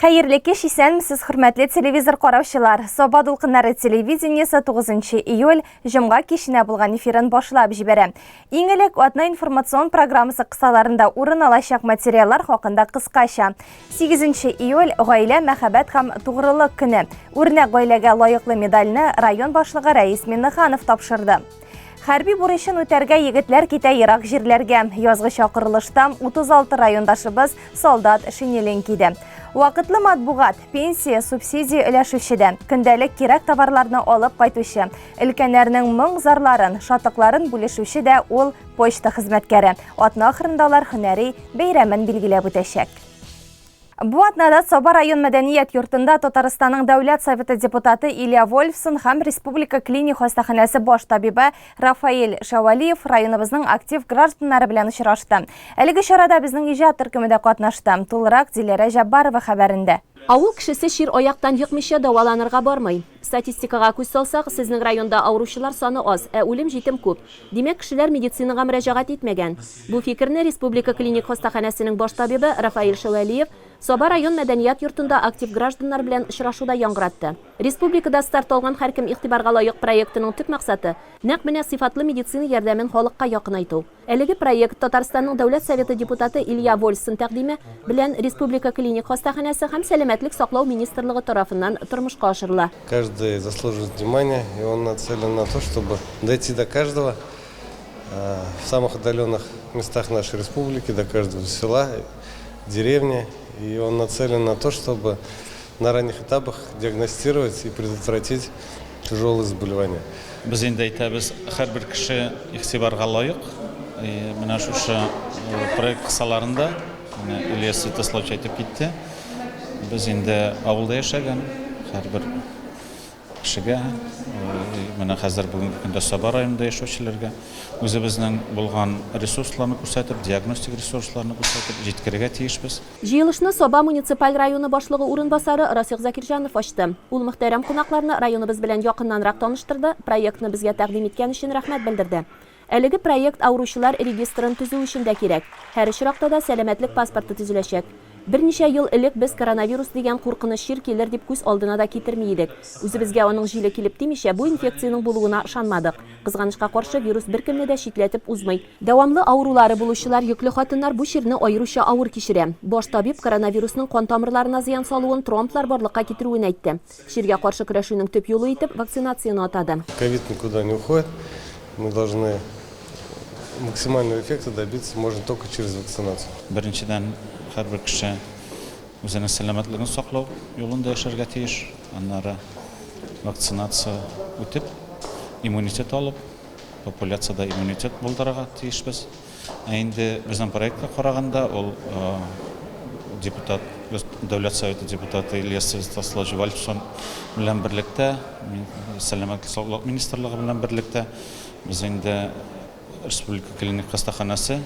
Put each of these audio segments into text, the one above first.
Хәерле кич, исәнмесез, хөрмәтле телевизор караучылар. Саба дулкыннары телевидениесе 9 июль җомга киченә булган эфирын башлап җибәрә. Иң элек атна информацион программасы кысаларында урын алачак материаллар хакында кыскача. 8 июль гаилә, мәхәббәт һәм тугрылык көне. Үрнәк гаиләгә лаеклы медальне район башлыгы Рәис Миннеханов тапшырды. Хәрби бурычын үтәргә егетләр китә ерак җирләргә. Язгы чакырылышта 36 райондашыбыз солдат шинелен киде. Вакытлы матбугат, пенсия, субсидия өләшүче дә, көндәлек кирәк товарларны алып кайтучы, өлкәннәрнең моң-зарларын, шатлыкларын бүлешүче дә ул почта хезмәткәре. Атна ахырында алар һөнәри бәйрәмен билгеләп үтәчәк. Бу атнада Саба район мәдәният йортында Татарстанның Дәүләт Советы депутаты Илья Вольфсон һәм Республика клиник хастаханәсе баш табибы Рафаэль Шәвәлиев районыбызның актив гражданнары белән очрашты. Әлеге чарада безнең иҗат төркеме дә катнашты. Тулырак Диләрә Җәббарова хәбәрендә. Авыл кешесе чир аяктан екмыйча дәваланырга бармый. Статистикага күз салсак, сезнең районда авыручылар саны аз, ә үлем-җитем күп. Димәк, кешеләр медицинага мөрәҗәгать итмәгән. Бу фикерне Республика клиник хастаханәсенең баш табибы Рафаэль Шәвәлиев Саба район мәдәният йортында актив гражданнар белән очрашуда яңгыратты. Республикада старт алган Һәркем игътибарга лаек проектының төп максаты, нәкъ менә сыйфатлы медицина ярдәмен халыкка якынайту. Әлеге проект Татарстанның Дәүләт Советы депутаты Илья Вольфсон тәкъдиме белән Республика клиник хастаханәсе һәм Сәламәтлек саклау министрлыгы тарафыннан тормышка ашырыла. Каждый заслуживает внимания, и он нацелен на то, чтобы дойти до каждого в самых отдаленных местах нашей республики, до каждого села, деревни. И он нацелен на то, чтобы на ранних этапах диагностировать и предотвратить тяжелые заболевания. Без инде әйтәбез, һәрбер кеше игътибарга лаек. Менә шушы проект кысаларында, менә Илья Святославович әйтеп китте, без инде авылда яшәгән һәрбер кешегә, менә хәзер бүгенге көндә Саба районында яшәүчеләргә үзебезнең булган ресурсларны күрсәтеп, диагностик ресурсларны күрсәтеп җиткерергә тиешбез. Җыелышны Саба муниципаль районы башлыгы урынбасары Расих Закирҗанов ачты. Ул мөхтәрәм кунакларны районыбыз белән якыннанрак таныштырды, проектны безгә тәкъдим иткән өчен рәхмәт белдерде. Әлеге проект авыручылар регистрын төзү өчен дә кирәк. Һәр очракта да сәламәтлек паспорты төзеләчәк. Берничә ел элек без коронавирус дигән куркыныч чир килер дип күз алдына да китерми идек. Үзебезгә аның җиле килеп тимичә, бу инфекциянең булуына ышанмадык. Кызганычка каршы, вирус беркемне дә читләтеп узмый. Дәвамлы авырулары булучылар, йөкле хатыннар бу чирне аеруча авыр кичерә. Баш табиб коронавирусның кан тамырларына зыян салуын, тромблар барлыкка китерүен әйтте. Чиргә каршы көрәшүнең төп юлы итеп вакцинацияне атады. Ковид никуда не уходит. Мы должны максимального эффекта добиться можно только через вакцинацию. Беренчедән, һәрбер кеше үзенең сәламәтлеген саклау юлында яшәргә тиеш. Аннары вакцинация үтеп, иммунитет алып, популяциядә иммунитет булдырырга тиешбез. Ә инде безнең проектка караганда, ул депутат, Дәүләт Советы депутаты Ильяс Святославович Вальфсон белән берлектә, Сәламәтлек саклау министрлыгы белән берлектә без инде Республика клиник хастаханәсе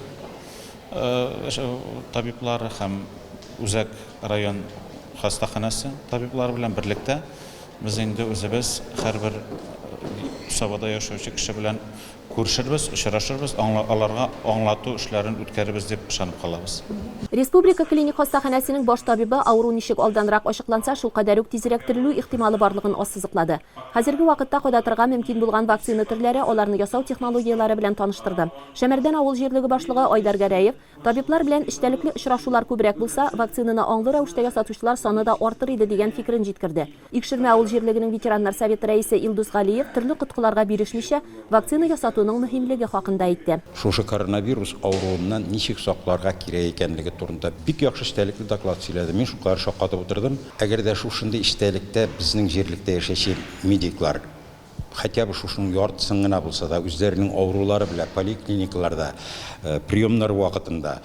табиблары һәм Үзәк район хастаханәсе табиблары белән берлектә без инде үзебез һәрбер Сабада яшәүче кеше белән Күрешербез, очрашырбыз, аларга аңлату эшләрен үткәрербез дип ышанып калабыз. Республика клиник хастаханәсенең баш табибы авыру ничек алданрак ачыкланса, шулкадәр үк тизрәк терелү ихтималы барлыгын ассызыклады. Хәзерге вакытта кадатырга мөмкин булган вакцина төрләре, аларны ясау технологияләре белән таныштырды. Шәмәрдән авыл җирлеге башлыгы Айдар Гәрәев, Табиблар белән эчтәлекле очрашулар күбрәк булса, вакцинаны аңлы рәвештә ясатучылар саны да артыр иде, дигән фикерен җиткерде. Икшермә авыл җирлегенең ветераннар советы рәисе Илдус Галиев төрле коткыларга бирешмичә, вакцина ясатуның мөһимлеге хакында әйтте. Шушы коронавирус авыруыннан ничек сакларга кирәк икәнлеге турында бик яхшы эчтәлекле доклад сөйләде. Мин шулкадәр шаккатып утырдым. Әгәр дә шушындый эчтәлектә безнең җирлектә яшәүче медиклар, хотя бы шушының яртысын гына булса да, үзләренең авырулары белән поликлиникаларда, приемнар вакытында,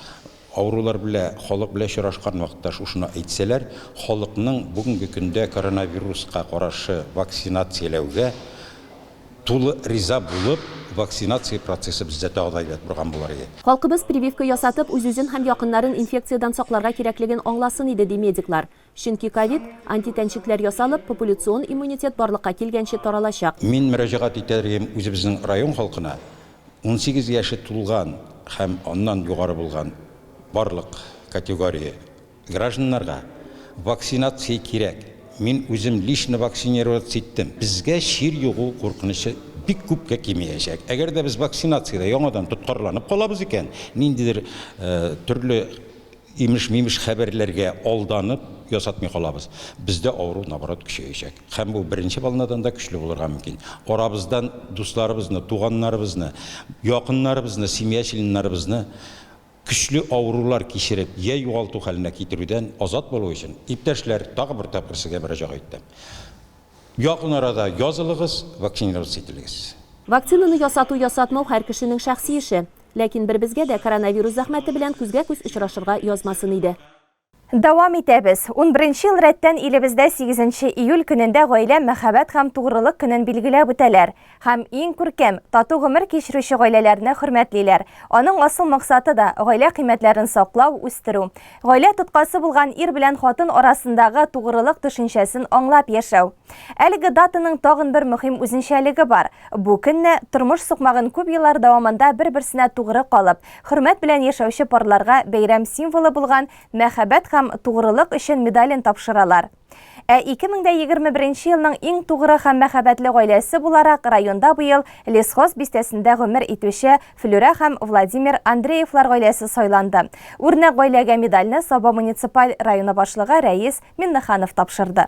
авырулар белән, халык белән очрашкан вакытта шушыны әйтсәләр, халыкның бүгенге көндә коронавируска карашы вакцинацияләүгә тулы риза булып, вакцинация процессы бездә тагы да әйбәт барган булыр иде. Халкыбыз прививка ясатып, үз-үзен һәм якыннарын инфекциядән сакларга кирәклеген аңласын иде, ди медиклар. Чөнки ковид, антитәнчекләр ясалып, популяцион иммунитет барлыкка килгәнче таралачак. Мин мөрәҗәгать итәр идем үзебезнең район халкына, 18 яше тулган һәм аннан югары булган барлык категория гражданнарга. Вакцинация кирәк. Мин үзем лично вакцинироваться иттем. Безгә чир йогу куркынычы бик күпкә кимеячәк. Әгәр дә без вакцинациядә яңадан тоткарланып калабыз икән, ниндидер төрле имеш-мимеш хәбәрләргә алданып ясатмый калабыз, бездә авыру, наоборот, көчәячәк. Һәм бу беренче волнадан да көчле булырга мөмкин. Арабыздан дусларыбызны, туганнарыбызны, якыннарыбызны, семья членнарыбызны көчле авырулар кичереп йә югалту хәленә китерүдән азат булу өчен, иптәшләр, тагы бер тапкыр сезгә мөрәҗәгать итәм. Якын арада язылыгыз, вакцинироваться ителегез. Вакцинаны ясату-ясатмау һәр кешенең шәхси эше. Ләкин бер безгә дә коронавирус зәхмәте белән күзгә-күз очрашырга язмасын иде. Дәвам итәбез. Унберенче ел рәттән илебездә сигезенче июль көнендә Гаилә, мәхәббәт һәм тугрылык көнен билгеләп үтәләр. Һәм иң күркәм, тату гомер кичерүче гаиләләрне хөрмәтлиләр. Аның асыл максаты да, гаилә кыйммәтләрен саклау, үстерү. Гаилә тоткасы булган ир белән хатын арасындагы тугрылык төшенчәсен аңлап яшәү. Әлеге датаның тагын бер мөһим үзенчәлеге бар. Бу көнне тормыш сукмагын күп еллар дәвамында бер-берсенә тугры калып, хөрмәт белән яшәүче парларга бәйрәм символы булган Мәхәббәт һәм тугрылык өчен медален тапшыралар. Ә 2021 елның иң тугры һәм мәхәббәтле гаиләсе буларак районда быел Лесхоз бистәсендә гомер итүче Флүрә һәм Владимир Андреевлар гаиләсе сайланды. Үрнәк гаиләгә медальне Саба муниципаль районы башлыгы Рәис Миннеханов тапшырды.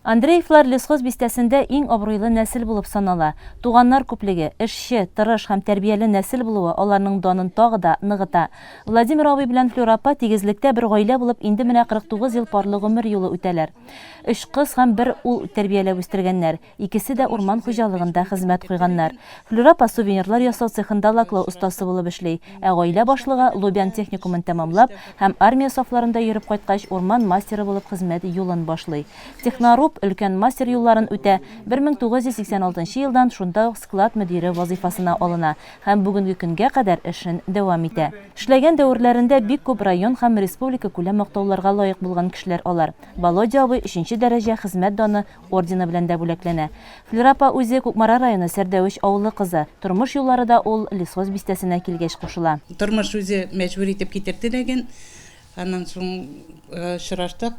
Андреевлар Лесхоз бистәсендә иң абруйлы нәсел булып санала. Туганнар күплеге, эшче, тырыш һәм тәрбияле нәсел булуы аларның данын тагы да ныгыта. Владимир абый белән Флюра апа тигезлектә бер гаилә булып инде менә 49 ел парлы гомер юлы үтәләр. Өч кыз һәм бер ул тәрбияләп үстергәннәр. Икесе дә урман хуҗалыгында хезмәт куйганнар. Флюра апа сувенирлар ясау цехында лаклау остасы булып эшли, ә гаилә башлыгы Лубян техникумын тәмамлап һәм армия сафларында йөреп кайткач урман мастеры булып хезмәт юлын башлый. Техноруб, өлкән мастер юлларын үтә, 1986 елдан шунда ук склад мөдире вазыйфасына алына һәм бүгенге көнгә кадәр эшен дәвам итә. Эшләгән дәверләрендә бик күп район һәм республикакүләм мактауларга лаек булган кешеләр алар. Володя абый өченче дәрәҗә Хезмәт даны ордены белән дә бүләкләнә. Флера апа үзе Кукмара районы Сәрдәвеч авылы кызы. Тормыш юллары да ул Лесхоз бистәсенә килгәч кушыла. Тормыш үзе мәҗбүр итеп китерде ләкин. Аннан соң очраштык.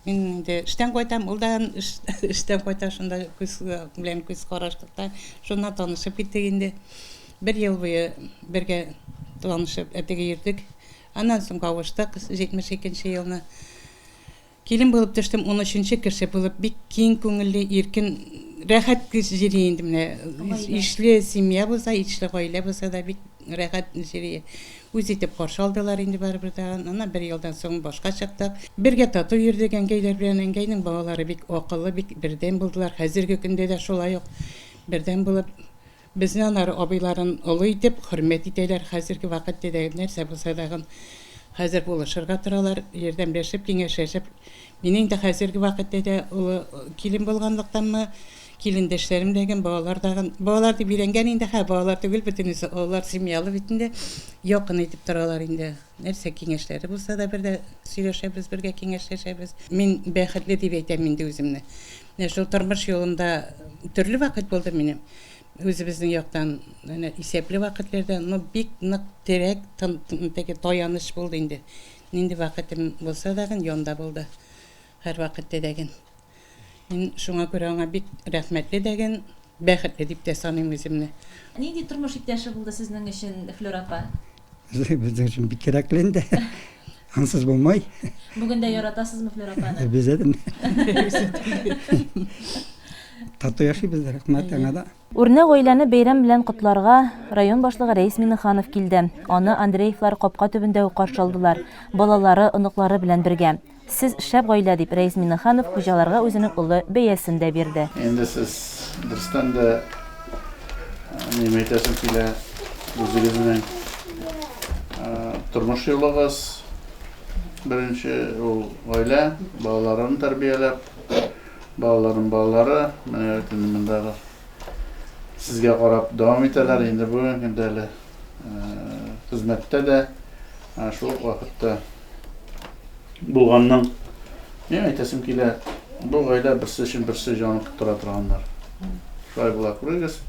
Мин инде эштән кайтам, ул да эштән кайта, шунда күз белән күз караштык та, шуннан танышып киттек инде. Бер ел буе бергә танышып, теге йөрдек. Аннан соң кавыштык 72 нче елны. Килен булып төштем, унөченче кеше булып, бик киң күңелле, иркен, рәхәт җири инде менә. Ишле семья булса, ишле гаилә булса да бик рәхәт җири. Үз итеп каршы алдылар инде барыбер дә. Аннан бер елдан соң башка чыктык. Бергә тату йөрдек әнкәйләр белән. Әнкәйнең балалары бик акыллы, бик бердәм булдылар. Хәзерге көндә дә шулай ук бердәм булып Безне аннары абыйларын олы итеп, хөрмәт итәләр. Хәзерге вакытта да нәрсә булса дагын хәзер булышырга торалар, ярдәмләшеп, киңәшләшеп. Мин инде хәзерге вакытта да олы килен булганлыктанмы, килендәшләрем дәген, балалар дагын, балалар дип өйрәнгән инде, хә, балалар түгел бөтенесе, олылар семьялы бит инде, якын итеп торалар инде. Нәрсә киңәшләре булса да бер дә сөйләшәбез, бергә киңәшләшәбез. Мин бәхетле дип әйтәм инде үземне. Менә шул тормыш юлымда төрле вакыт булды минем. Үзебезнең яктан әнә исәпле вакытларда, но бик нык терәк, теге таяныч булды инде. Нинди вакытым булса дагын янда булды. Һәрвакыт дәген. Мин шуңа күрә аңа бик рәхмәтле дәген, бәхетле дип тә саныйм үземне. Нинди тормыш иптәше булды сезнең өчен Флюра апа? Безнең өчен бик кирәкле инде. Ансыз булмый. Бүген дә яратасызмы Флюра апаны? Обязательно. Тату яшибез, рәхмәт аңа да. Үрнәк гаиләне бәйрәм белән котларга район башлыгы Рәис Миннеханов килде. Аны Андреевлар капка төбендә үк каршы алдылар, балалары, оныклары белән бергә. Сез шәп гаилә, дип Рәис Миннеханов хуҗаларга үзенең олы бәясен дә бирде. Инде сез дөрестән дә, минем әйтәсем килә, үзегезнең тормыш юлыгыз, беренче ул гаилә, балаларын тәрбияләп, балаларның балалары, менә бит инде мондагы сезгә карап дәвам итәләр, инде бүгенге көндә әле хезмәттә дә, шул ук вакытта булганның, мин әйтәсем килә, бу гаилә берсе өчен берсе җанын тоттыра торганнар. Шулай була күрегез,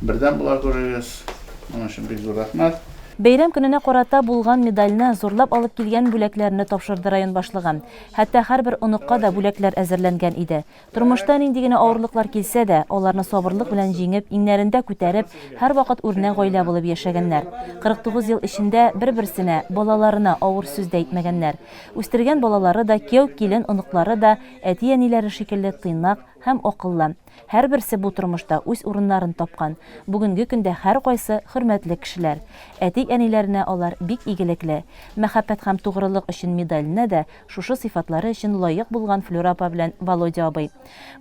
бердәм була күрегез. Моның өчен бик зур рәхмәт. Бәйрәм көненә карата булган медальне, зурлап алып килгән бүләкләрне тапшырды район башлыгы. Хәтта һәрбер оныкка да бүләкләр әзерләнгән иде. Тормышта нинди генә авырлыклар килсә дә, аларны сабырлык белән җиңеп, иңнәрендә күтәреп, һәрвакыт үрнәк гаилә булып яшәгәннәр. 49 ел эчендә бер-берсенә, балаларына авыр сүз дә әйтмәгәннәр. Үстергән балалары да, кияү-килен оныклары да әти-әниләре шикелле тыйнак һәм акыллы. Һәрберсе бу тормышта үз урыннарын тапкан. Бүгенге көндә һәркайсы хөрмәтле кешеләр. Әти-әниләренә алар бик игелекле. Мәхәббәт һәм тугрылык өчен медаленә дә шушы сыйфатлары өчен лаек булган Флюра апа белән Володя абый.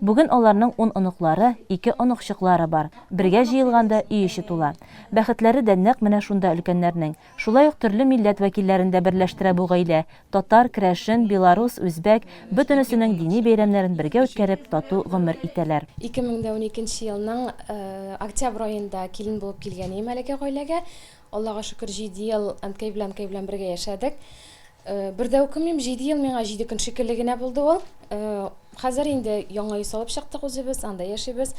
Бүген аларның ун оныклары, ике оныкчыклары бар. Бергә җыелганда өй эче тула. Бәхетләре дә нәкъ менә шунда өлкәннәрнең. Шулай ук төрле милләт вәкилләрен дә берләштерә бу гаилә, татар, керәшен, белорус, үзбәк, бөтенесенең дини бәйрәмнәрен бергә үткәреп, тату гомер итәләр. 2012 нче елның октябрь аенда килен булып килгән идем әлеге гаиләгә. Аллага шөкер, җиде ел әнкәй белән әнкәй белән бергә яшәдек. Бер дә үкенмим, җиде ел миңа җиде көн шикелле генә булды ул. Хәзер инде яңа өй салып чыктык үзебез, анда яшибез.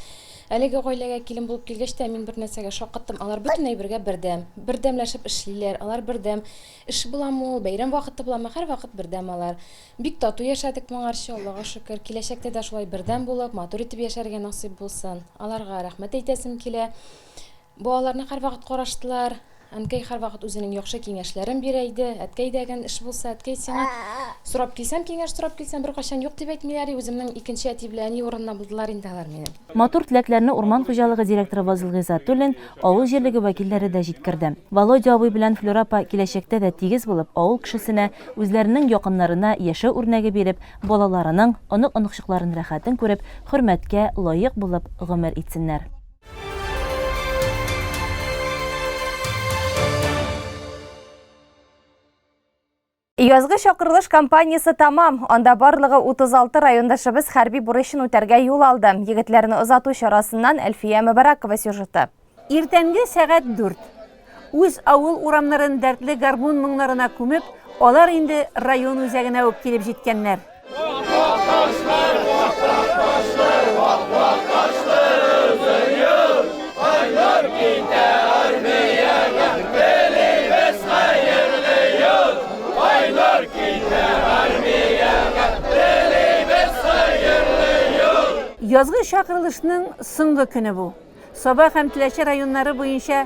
Әлеге гаиләгә килен булып килгәч тә, мин бер нәрсәгә шаккаттым. Алар бөтен әйбергә бердәм. Бердәмләшеп эшлиләр, алар бердәм. Эш буламы ул, бәйрәм вакыты буламы, һәрвакыт бердәм алар. Бик тату яшәдек моңарчы, Аллага шөкер. Киләчәктә дә шулай бердәм булып, матур итеп яшәргә насыйп булсын. Аларга рәхмәт әйтәсем килә. Балаларны һәрвакыт караштылар. Әнкәй һәрвакыт үзенең яхшы киңәшләрен бирә иде. Әткәй дә гән эш булса, әткәй сиңа сорап килсәм, киңәш сорап килсәм, беркайчан юк дип әйтмиләр. Үземнең икенче әти белән әни урынына булдылар инде алар минем. Матур теләкләрне урман хуҗалыгы директоры Вазил Гыйззәтуллин, авыл җирлеге вәкилләре дә җиткерде. Володя абый белән Флюра апа киләчәктә дә тигез булып, авыл кешесенә, үзләренең якыннарына яшәү үрнәге биреп, балаларының, онык-оныкчыкларын рәхәтен күреп, хөрмәткә лаек булып гомер итсеннәр. Язгы чакырылыш кампаниясе тамам. Анда барлыгы 36 райондашыбыз хәрби бурычын үтәргә юл алды. Егетләрне озату чарасыннан Әлфия Мөбаракова сюжеты. Иртәнге сәгать дүрт. Үз авыл урамнарын дәртле гармун моңнарына күмеп, алар инде район үзәгенә үк килеп җиткәннәр. Язгы чакырылышның соңгы көне бу. Саба һәм Теләче районнары буенча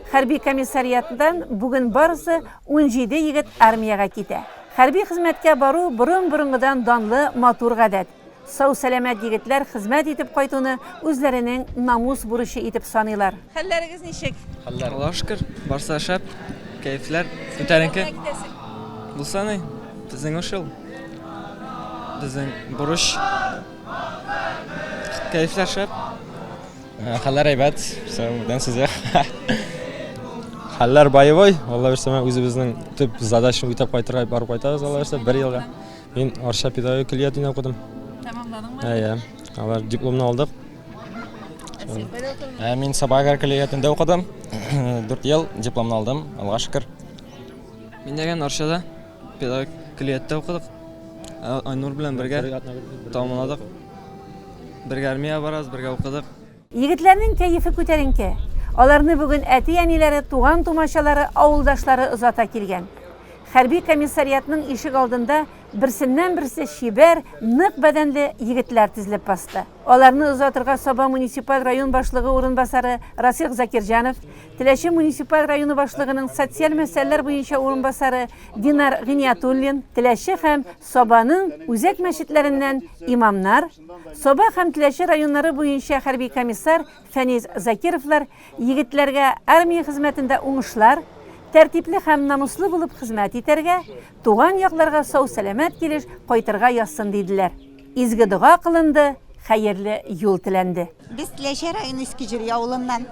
хәрби комиссариаттан бүген барысы 17 егет армиягә китә. Хәрби хезмәткә бару борын-борынгыдан данлы, матур гадәт. Сау-сәламәт егетләр хезмәт итеп кайтуны үзләренең намус бурычы итеп саныйлар. Хәлләрегез ничек? Хәлләр. Аллага шөкер, барсы да шәп, кәефләр күтәренке. Булса ни, безнең эш ул. Безнең бурыч. Кәефләр шәп. Хәлләр әйбәт, бүтән сүз юк. Хәлләр боевой, Алла бирсә, менә үзебезнең төп задачаны үтәп кайтырга барып кайтабыз, Алла бирсә, бер елга. Мин Арча педагогик көллиятендә укыдым. Тәмамладыңмы? Әйе, алар дипломны алдык. Ә Мин Саба аграр көллиятендә укыдым. 4 ел дипломны алдым, Аллага шөкер. Мин дә Арчада педагогик көллияттә укыдык. Айнур белән бергә тәмамладык. Бергә армиягә барабыз, бергә укыдык. Егетләрнең кәефе күтәренке. Аларны бүген әти-әниләре, туган-тумачалары, авылдашлары озата килгән. Хәрби комиссариатның ишек алдында берсеннән-берсе чибәр, нык бәдәнле егетләр тезелеп басты. Аларны озатырга Саба муниципаль район башлыгы урынбасары Расих Закирҗанов, Теләче муниципаль районы башлыгының социаль мәсьәләләр буенча урынбасары Динар Гыйниятуллин, Теләче һәм Сабаның үзәк мәчетләреннән имамнар, Саба һәм Теләче районнары буенча хәрби комиссар Фәнис Закировлар егетләргә армия хезмәтендә уңышлар, тәртипле һәм намуслы булып хезмәт итәргә, туган якларга сау-сәламәт килеш кайтырга язсын диделәр. Изге дога кылынды, хәерле юл теләнде. Без Теләче районы Иске Җөри авылыннан.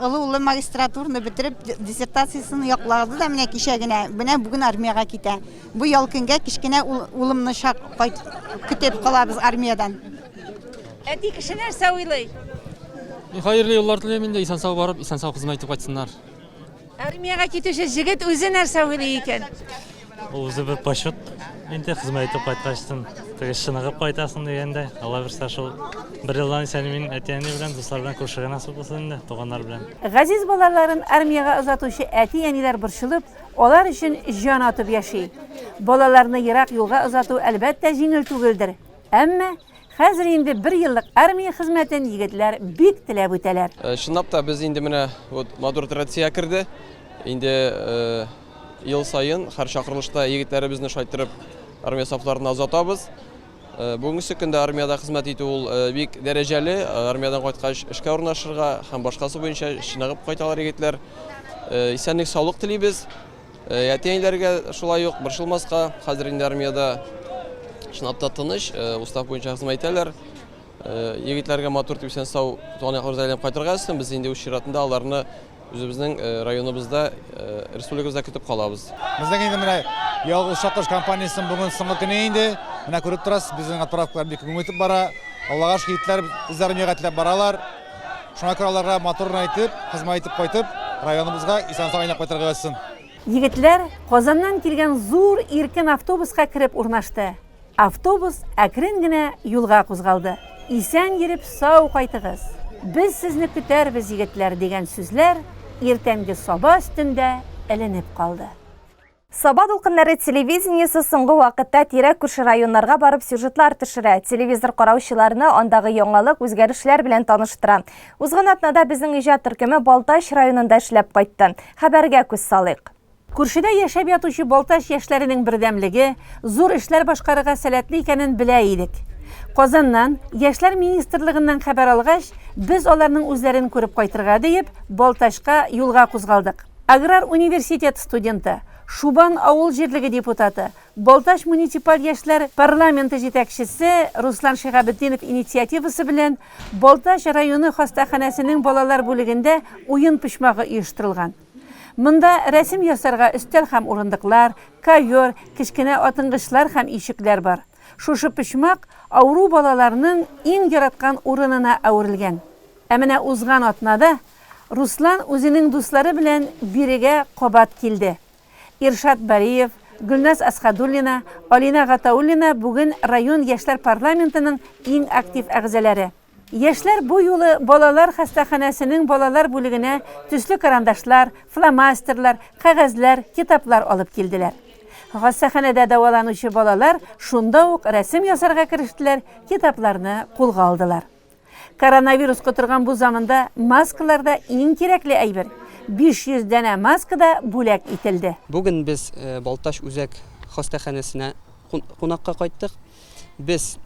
Олы улым магистратураны бетереп, диссертациясен яклады да менә кичә генә, менә бүген армиягә китә. Бу ял көнгә кечкенә улымны чак кайт, көтеп калабыз армиядән. Әти кеше нәрсә уйлый? Мин хәерле юллар телим инде, исән-сау барып, исән-сау хезмәт итеп кайтсыннар. Армиягә китүче җегет үзе нәрсә уйлый икән? Ул үзе бер почет инде хезмәт итеп кайткачтын, теге чыныгып кайтасың дигәндәй. Алла бирсә, шул бер елдан исән-имин әти-әни белән, дуслар белән күрешергә насыйп булсын инде, туганнар белән. Газиз балаларын армиягә озатучы әти-әниләр борчылып, алар өчен җан атып яши. Балаларны ерак юлга озату, әлбәттә, җиңел түгелдер. Әмма хәзер инде бер еллык армия хезмәтен егетләр бик теләп үтәләр. Чынлап та, без инде менә вот матур традициягә керде. Инде ел саен һәр чакырылышта егетләребезне шайтырып армия сафларына озатабыз. Бүгенге көндә армиядә хезмәт итү ул бик дәрәҗәле. Армиядән кайткач эшкә урнашырга һәм башкасы буенча чыныгып кайталар егетләр. Исәнлек, саулык телибез. Әти-әниләргә шулай ук борчылмаска. Хәзер инде армиядә чынлап та тыныч, устав буенча хезмәт итәләр. Егетләргә матур итеп исән-сау туган якларыбызга әйләнеп кайтырга язсын. Без инде үз чиратында аларны үзебезнең районыбызда, республикабызда көтеп калабыз. Безнең инде менә Ялгыз чакырыш компаниясенең бүген соңгы көне инде. Менә күреп торасыз, безнең отправкалар бик күп үтеп бара. Аллага шөкер, егетләр үз армиягә теләп баралар. Шуңа күрә аларга матур гына итеп, хезмәт итеп кайтып, районыбызга исән-сау әйләнеп кайтырга язсын. Егетләр Казаннан килгән зур иркен автобуска кереп урнашты. Автобус әкрен генә юлга кузгалды. Исән йөреп сау кайтыгыз! Без сезне көтәрбез, егетләр, дигән сүзләр иртәнге Саба өстендә эленеп калды. Саба дулкыннары телевидениесе соңгы вакытта тирә-күрше районнарга барып сюжетлар төшерә, телевизор караучыларны андагы яңалык, үзгәрешләр белән таныштыра. Узган атнада безнең иҗат төркеме Балтач районында эшләп кайтты. Хәбәргә күз салыйк. Күршедә яшәп ятучы Балтач яшьләренең бердәмлеге, зур эшләр башкарырга сәләтле икәнен белә идек. Казаннан, Яшьләр министрлыгыннан хәбәр алгач, без аларның үзләрен күреп кайтырга диеп, Балтачка юлга кузгалдык. Аграр университет студенты, Шубан авыл җирлеге депутаты, Балтач муниципаль яшьләр парламенты җитәкчесе Руслан Шиһабетдинов инициативасы белән Балтач районы хастаханәсенең балалар бүлегендә уен почмагы оештырылган. Монда рәсем ясарга өстәл һәм урындыклар, ковер, кечкенә атынгычлар һәм өйчекләр бар. Шушы почмак авыру балаларның иң яраткан урынына әверелгән. Ә менә узган атнада Руслан үзенең дуслары белән бирегә кабат килде. Иршат Бариев, Гөлназ Әсхәдуллина, Алинә Гатауллина бүген район яшьләр парламентының иң актив әгъзаләре. Яшьләр бу юлы балалар хастаханәсенең балалар бүлегенә төсле карандашлар, фломастерлар, кәгазьләр, китаплар алып килделәр. Хастаханәдә дәваланучы балалар шунда ук рәсем ясарга керештеләр, китапларны кулга алдылар. Коронавирус котырган бу заманда маскалар да иң кирәкле әйбер. 500 данә маска да бүләк ителде. Бүген без Балтач үзәк хастаханәсенә кунакка кайттык. Без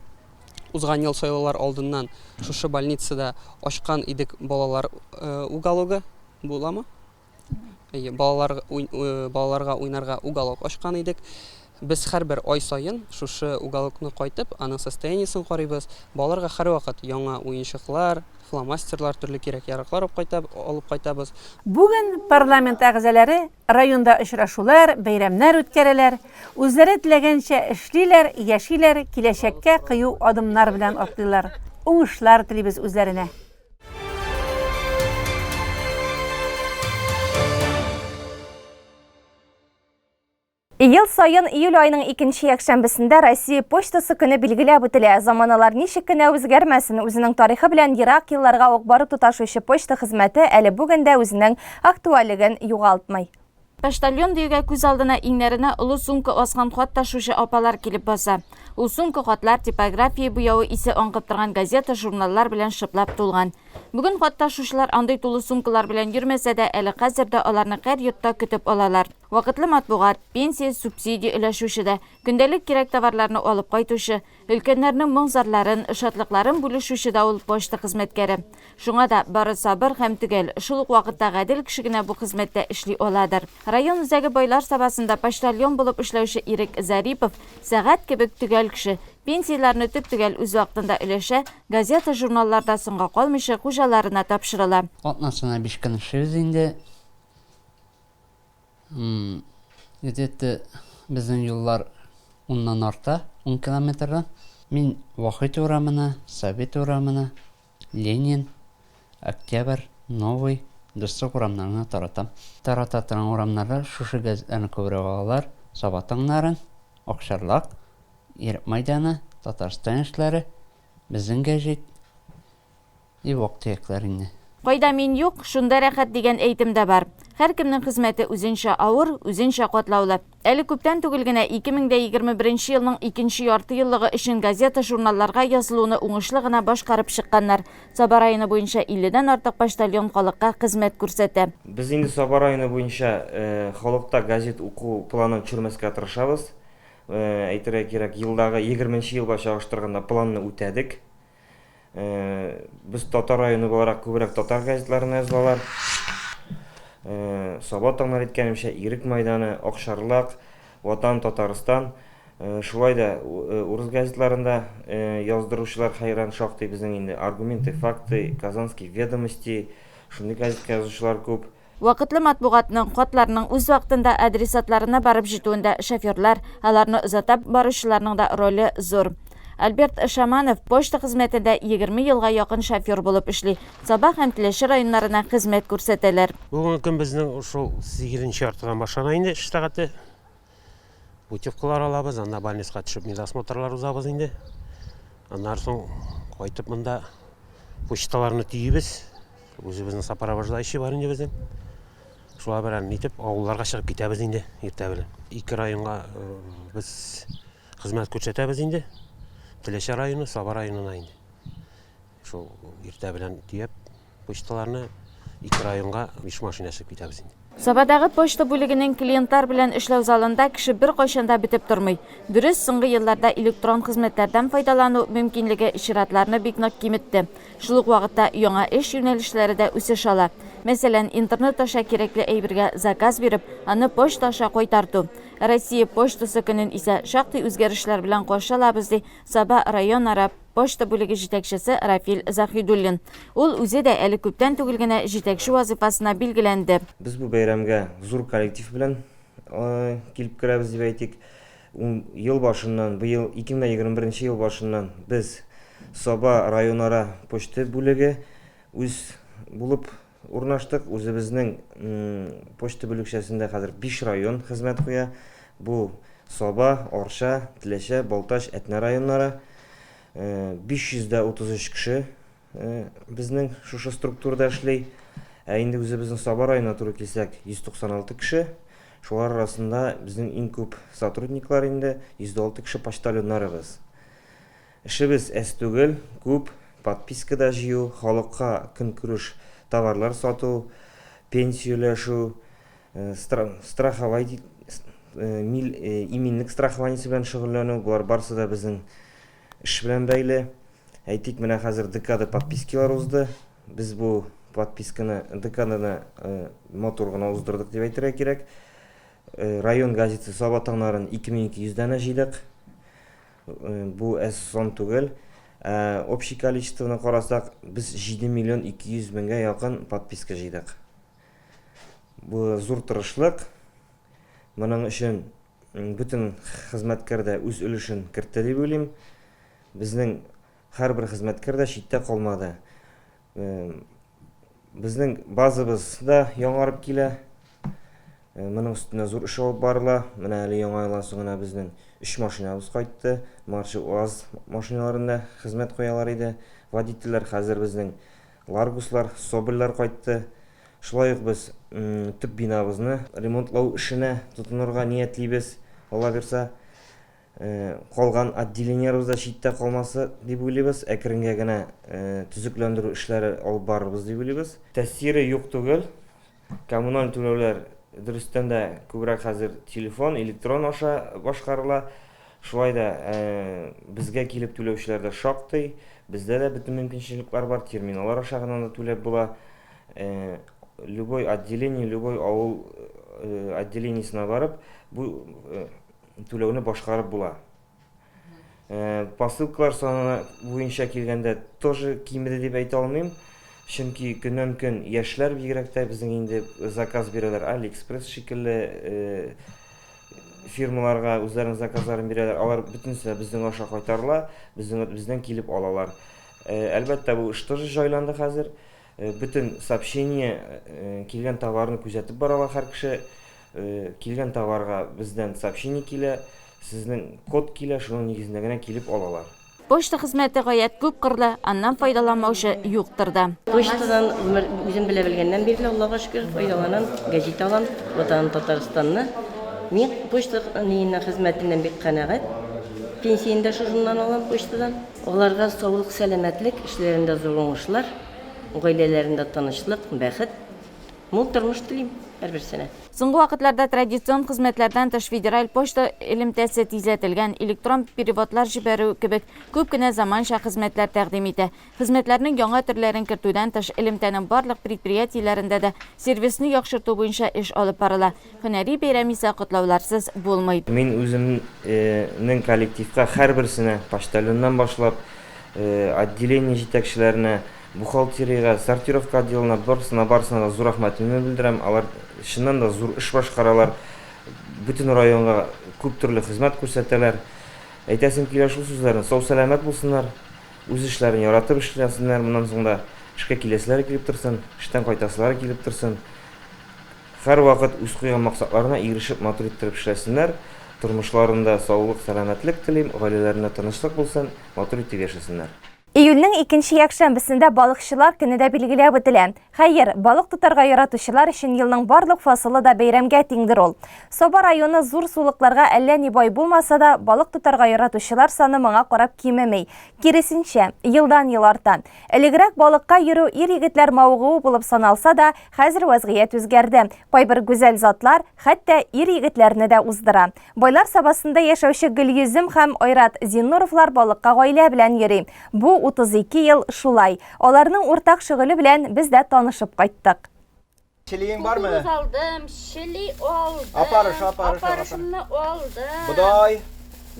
Узган ел сайлаулар алдыннан шушы больницада ачкан идек балалар угологы буламы? Әйе, балалар балаларга уйнарга уголок ачкан идек. Без һәрбер ай саен шушы уголокны кайтып, аның состояниесен карыйбыз. Балаларга һәрвакыт яңа уенчыклар, фломастерлар, төрле кирәк-яраклар алып кайта, алып кайтабыз. Бүген парламент әгъзалары Районда очрашулар, бәйрәмнәр үткәрәләр, үзләре теләгәнчә эшлиләр, яшиләр, киләчәккә кыю адымнар белән атлыйлар. Уңышлар телибез үзләренә. Ел саен июль аеның икенче якшәмбесендә Россия почтасы көне билгеләп үтелә. Заманалар ничек кенә үзгәрмәсен, үзенең тарихы белән ерак елларга ук барып тоташучы почта хезмәте әле бүген дә үзенең актуальлеген югалтмый. Почтальон диюгә күз алдына иңнәренә олы сумка аскан хат ташучы апалар килеп баса. Ул сумка хатлар, типография буявы исе аңкып торган газета, журналлар белән шыплап тулган. Бүген хат ташучылар андый тулы сумкалар белән йөрмәсә дә, әле хәзер дә аларны һәр йортта көтеп алалар. Вакытлы матбугат, пенсия, субсидия өләшүче дә, көндәлек кирәк товарларны алып кайтучы, Өлкәннәрнең моң-зарларын, шатлыкларын бүлешүче дә ул почта хезмәткәре. Шуңа да бары сабыр һәм төгәл, шул ук вакытта гадел кеше генә бу хезмәттә эшли аладыр. Район үзәге Байлар Сабасында почтальон булып эшләүче Ирек Зарипов сәгать кебек төгәл кеше, пенсияләрне төп-төгәл үз вакытында өләшә, газета-журналлар да соңга калмыйча хуҗаларына тапшырыла. Атнасына биш көн эшлибез инде. Где-то безнең юллар уннан арта, ун километрдан. Мин Вахит урамына, Совет урамына, Ленин, Октябрь, Новый, Дуслык урамнарына таратам. Тарата торган урамнарда шушы газетларны күбрәк алалар. Саба таңнарын, Акчарлак, Ирек майданы, Татарстан яшьләре, Безнең гәҗит и вак-төякләр инде. Кайда мин юк, шунда рәхәт дигән әйтем дә бар. Һәркемнең хезмәте үзенчә авыр, үзенчә катлаулы. Әле күптән түгел генә 2021 елның икенче ярты еллыгы өчен газета-журналларга язылуны уңышлы гына башкарып чыкканнар. Саба районы буенча 50 дән артык почтальон халыкка хезмәт күрсәтә. Без инде Саба районы буенча халыкта газет уку планын төшермәскә тырышабыз. Әйтергә кирәк, елдагы егерменче елга чагыштырганда планны үтәдек. Без татар районы буларак күбрәк татар газетларына язылалар. Саба таңнары әйткәнемчә, Ирек майданы, Акчарлак, Ватан, Татарстан. Шулай да урыс газетларында яздыручылар хәйран шактый безнең инде Аргументы, факты, Казанские ведомости, шундый газетка язучылар күп. Вакытлы матбугатның, хатларның үз вакытында адресатларына барып җитүендә шоферлар, аларны озата баручыларның да роле зур. Альберт Шаманов почта хезмәтендә 20 елга якын шофер булып эшли. Саба һәм Теләче районнарына хезмәт күрсәтәләр. Бүгенге көн безнең шул сигезенче яртыдан башлана инде эш сәгате. Путевкалар алабыз, анда больницага төшеп медосмотрлар узабыз инде. Аннан соң кайтып монда почталарны төйибез. Үзебезнең сопровождающий бар инде безнең. Шулар белән нитеп авылларга чыгып китәбез инде иртә белән. Ике районга э, без хезмәт күрсәтәбез инде. Теләче районы, Саба районына инде. Шул иртә белән төяп почталарны ике районга биш машина чыгып китәбез инде. Сабадагы почта бүлегенең клиентлар белән эшләү залында кеше беркайчан да бетеп тормый. Дөрес, соңгы елларда электрон хезмәтләрдән файдалану мөмкинлеге чиратларны бик нык киметте. Шул ук вакытта яңа эш юнәлешләре дә үсеш ала. Мәсәлән, интернет аша кирәкле әйбергә заказ биреп, аны почта аша кайтарту. Россия почтасы көнен исә шактый үзгәрешләр белән каршы алабыз, ди Саба районара почта бүлеге җитәкчесе Рафил Заһидуллин. Ул үзе дә әле күптән түгел генә җитәкче вазыйфасына билгеләнде. Без бу бәйрәмгә зур коллектив белән килеп керәбез дип әйтик. Ел башыннан, быел 2021 ел башыннан без Саба районара почта бүлеге үз булып Урнаштык. Үзебезнең почта бүлекчәсендә хәзер биш район хезмәт куя. Бу Саба, Арча, Теләче, Балтач, Әтнә районнары. 533 кеше безнең шушы структурада эшли. Ә инде үзебезнең Саба районына туры килсәк, 196 кеше. Шулар арасында безнең иң күп сотрудниклар инде 106 кеше почтальоннарыбыз. Эшебез әз түгел, күп, подписка да җыю, халыкка көнкүреш товарлар сату, пенсия өләшү, страховать мил иминлек страхованиесе белән шөгыльләнү, болар барысы да безнең эш белән бәйле. Әйтик, менә хәзер декада подпискилар узды. Без бу подписканы, декаданы матур гына уздырдык дип әйтергә кирәк. Район газетасы Саба таңнарын 2200 данә җыйдык. Бу әз сан түгел. Ә общий количествоны карасак, без 7 миллион 200 меңгә якын подписка җыйдык. Бу зур тырышлык. Моның өчен бөтен хезмәткәр дә үз өлешен кертте дип уйлыйм. Безнең һәрбер хезмәткәр дә читтә калмады. Безнең базабыз да яңарып килә. Моның өстенә зур эш алып барыла. Менә әле яңа елдан соң гына безнең өч машинабыз кайтты. Моңарчы УАЗ машиналарында хезмәт куялар иде водительләр. Хәзер безнең Ларгуслар, Собольлар кайтты. Шулай ук без төп бинабызны ремонтлау эшенә тотынырга ниятлибез, Алла бирса. Калган отделениеләребез дә читтә калмасы дип уйлыйбыз. Әкренгә генә төзекләндерү эшләре алып барырбыз дип уйлыйбыз. Тәэсире юк түгел. Коммуналь түләүләр дөрестән дә күбрәк хәзер телефон, электрон аша башкарыла. Шулай да безгә килеп түләүчеләр дә шактый. Бездә дә бөтен мөмкинчелекләр бар, терминаллар аша гына да түләп була. Любой отделение, любой авыл отделениесенә барып, бу түләүне башкарып була. Э, посылкалар саны буенча килгәндә тоже кимеде дип әйтә алмыйм. Чөнки көннән-көн яшьләр бигрәк тә безнең инде заказ бирәләр. AliExpress шикелле э, фирмаларга үзләренең заказларын бирәләр. Алар бөтенесе дә безнең аша кайтарыла, безнең бездән килеп алалар. Э, әлбәттә, бу эш тоже җайланды хәзер. Бөтен сообщение килгән товарны күзәтеп баралар һәр кеше. Килгән товарга бездән сообщение килә, сезнең код килә, шуның нигезендә генә килеп алалар. Почта хезмәте гаять күпкырлы, аннан файдаланмаучы юктыр да. Почтадан гомер үзем белә белгәннән бирле, Аллага шөкер, файдаланам, гәҗит алам, Ватаным Татарстанны. Мин почта ниеннән хезмәтеннән бик канәгать. Пенсияне дә шушыннан алам, почтадан. Аларга саулык-сәламәтлек, эшләрендә зур уңышлар, гаиләләрендә тынычлык, бәхет. Мул тормыш телим һәрберсенә. Соңгы вакытларда традицион хезмәтләрдән тыш федераль почта элемтәсе тизләтелгән электрон переводлар җибәрү кебек күп кенә заманча хезмәтләр тәкъдим итә. Хезмәтләрнең яңа төрләрен кертүдән тыш, элемтәнең барлык предприятиеләрендә дә сервисны яхшырту буенча эш алып барыла. Һөнәри бәйрәм исә котлауларсыз булмый. Мин үземнең коллективка һәрберсенә, почтальоннан башлап, отделение җитәкчеләренә, Бухгалтериягә, сортировка отделына, барысына, барысына да зур рәхмәтемне белдерәм. Алар чыннан да зур эш башкаралар. Бөтен районга күп төрле хезмәт күрсәтәләр. Әйтәсем килә шул сүзләрне, сау-сәламәт булсыннар, үз эшләрен яратып эшләсеннәр, моннан соң да эшкә киләселәре килеп торсын, эштән кайтасылары килеп торсын. Һәрвакыт үз куйган максатларына ирешеп, матур иттереп эшләсеннәр. Тормышларында саулык, сәламәтлек телим, гаиләләрендә тынычлык булсын, матур итеп яшәсеннәр. Июльнең икенче якшәмбесендә Балыкчылар көне дә билгеләп үтелә. Хәер, балык тотарга яратучылар өчен елның барлык фасылы да бәйрәмгә тиңдер ул. Саба районы зур сулыкларга әллә ни бай булмаса да, балык тотарга яратучылар саны моңа карап кимеми. Киресенчә, елдан-ел арта. Элегрәк балыкка йөрү ир-егетләр мавыгуы булып саналса да, хәзер вәзгыять үзгәрде. Кайбер гүзәл затлар, хәтта ир-егетләрне дә уздыра. Байлар Сабасында яшәүче Гөлйөзем һәм Айрат Зиннуровлар балыкка гаилә белән йөри. Бу 32 ел шулай. Аларның уртак шөгыле белән без дә танышып кайттык. Чилиең бармы? Кукуруз алдым, чили алдым. Опарыш, опарыш, Опарышымны алдым. Бодай.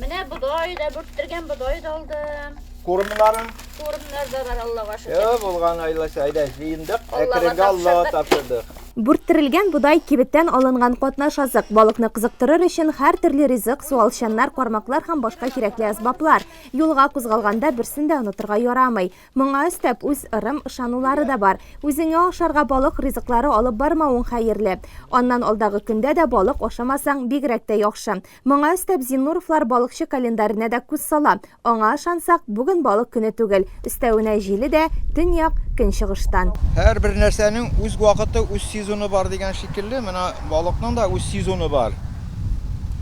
Менә бодай да, бүрттергән бодай да алдым. Курымнарың? Курымнар да бар, Аллага шөкер. Йо, булган айласы, әйдә, җыендык, Аллага әкренге Аллага тапшырдык. тапшырдык. Бүрттерелгән бодай кибеттән алынган катнаш азык, балыкны кызыктырыр өчен һәртөрле ризык, суалчаннар, кармаклар һәм башка кирәкле әсбаплар. Юлга кузгалганда берсен дә онытырга ярамый. Моңа өстәп, үз ырым-ышанулары да бар. Үзеңә ашарга балык ризыклары алып бармавың хәерле. Аннан алдагы көндә дә балык ашамасаң, бигрәк тә яхшы. Моңа өстәп, Зиннуровлар балыкчы календаренә дә күз сала. Аңа ышансак, бүген балык көне түгел, өстәвенә җиле дә төньяк, көнчыгыштан. Һәрбер нәрсәнең үз вакыты, үз сезоны бар дигән шикелле, менә балыкның да үз сезоны бар.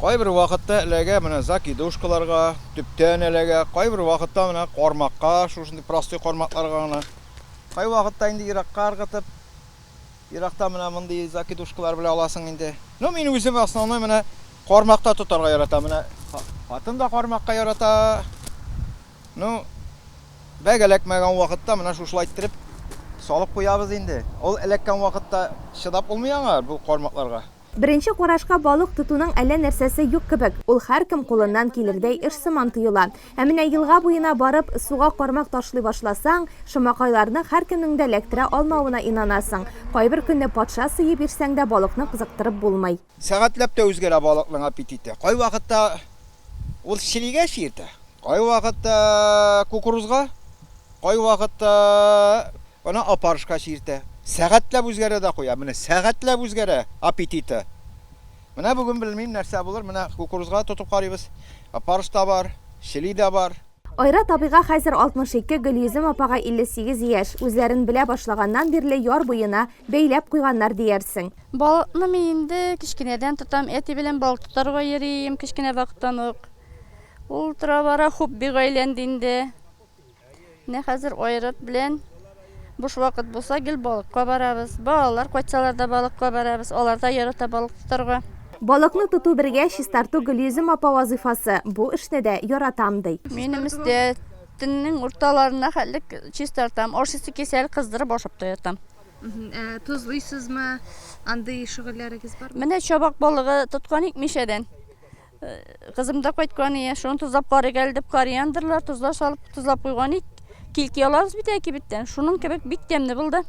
Кайбер вакытта эләгә менә закидушкаларга, төптән эләгә, кайбер вакытта менә кармакка, шушындый простой кармакларга гына. Кайвакытта инде еракка ыргытып, Еракта менә мондый закидушкалар белән аласың инде. Ну, мин үзем основной менә кармакта тотарга яратам. Менә хатын да кармакка ярата. Ну, бәк эләкмәгән вакытта менә шушылай иттереп салып куябыз инде. Ул эләккән вакытта чыдап булмый аңа бу кармакларга. Беренче карашка балык тотуның әллә нәрсәсе юк кебек, ул һәркем кулыннан килердәй эш сыман тоела. Ә менә елга буена барып, суга кармак ташлый башласаң, шомакайларны һәркемнең дә эләктерә алмавына инанасың. Кайбер көнне патша сые бирсәң дә балыкны кызыктырып булмый. Сәгатьләп тә үзгәрә балыкның аппетиты. Кайвакытта ул чилигә чиертә, кайвакытта кукурузга, кайвакытта Ана опарышка чиертә. Сәгатьләп үзгәрә дә куя. Менә сәгатьләп үзгәрә аппетиты. Менә бүген белмим нәрсә булыр. Менә кукурузга тотып карыйбыз. Опарыш та бар, чили дә бар. Айрат абыйга хәзер 62, Гөлйөзем апага 58 яшь. Үзләрен белә башлаганнан бирле яр буена бәйләп куйганнар диярсең. Балыкны мин инде кечкенәдән тотам. Әти белән балык тотарга йөрим кечкенә вакыттан ук. Ул тора-бара хоббига әйләнде инде. Менә хәзер Айрат белән буш вакыт булса, гел балыкка барабыз. Балалар кайтсалар да балыкка барабыз. Алар да ярата балык тотарга. Балыкны тоту бергә чистарту Гөлйөзем апа вазыйфасы. Бу эшне дә яратам, ди. Минем өстә төннең урталарына хәтлек чистартам. Ашыйсы килсә әле кыздырып ашап та ятам. Ә тозлыйсызмы? Андый шөгыльләрегез бармы? Менә чабак балыгы тоткан идек Мишәдән. Кызым да кайткан ие, шуны тозлап карыйк әле дип кориандрлар, тозлар салып тозлап куйган ик. Килки алабыз бит ә кибеттән. Шуның кебек бик тәмле булды.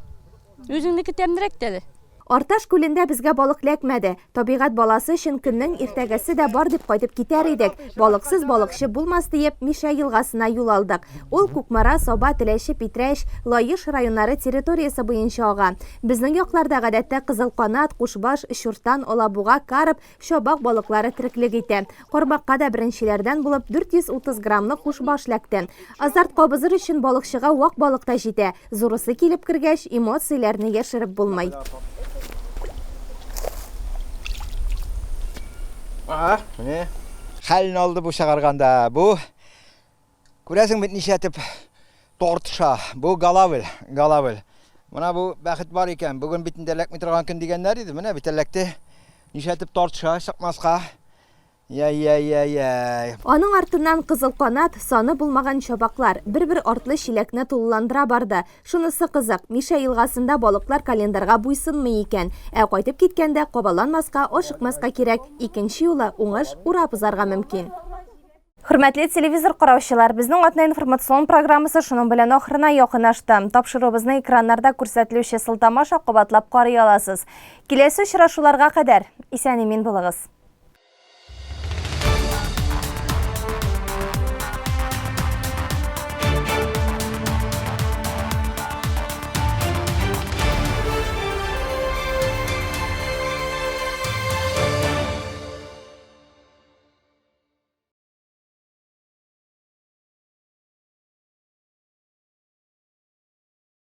Үзеңнеке тәмлерәк тә әле. Арташ күлендә безгә балык ләкмәде. Табигать баласы өчен көннең иртәгәсе дә бар дип кайтып китәр идек. Балыксыз балыкчы булмас диеп, Мишә елгасына юл алдык. Ул Кукмара, Саба, Теләче, Питрәч, Лаеш районнары территориясе буенча ага. Безнең якларда гадәттә кызыл канат, кушбаш, чуртан, алабуга, карп, Чабак балыклары тереклек итә. Кармакка да беренчеләрдән булып 430 граммлы кушбаш эләкте. Азарт кабызыр өчен балыкчыга вак балык та җитә. Зурысы килеп кергәч, эмоцияләрне яшереп булмый. Ага, менә. Хәлен алды бу чыгарганда. Бу Күрәсең бит нишләтеп тортыша. Бу голавль, голавль. Менә бу бәхет бар икән. Бүген бит инде эләкми торган көн дигәннәр иде. Менә бит эләкте. Нишләтеп тортыша, чыкмаска. Яй-яй-яй-яй. Аның артыннан кызыл канат, саны булмаган чабаклар, бер-бер артлы чиләкне тулыландыра барды. Шунысы кызык, Мишә елгасында балыклар календарьга буйсынмый икән. Ә кайтып киткәндә кабаланмаска, ашыкмаска кирәк, икенче юлы уңыш урап узарга мөмкин. Хөрмәтле телевизор караучылар, безнең атна информацион программасы шуның белән ахырына якынашты. Тапшыруыбызны экраннарда күрсәтелүче сылтама аша кабатлап карый аласыз. Киләсе очрашуларга кадәр исән-имин булыгыз.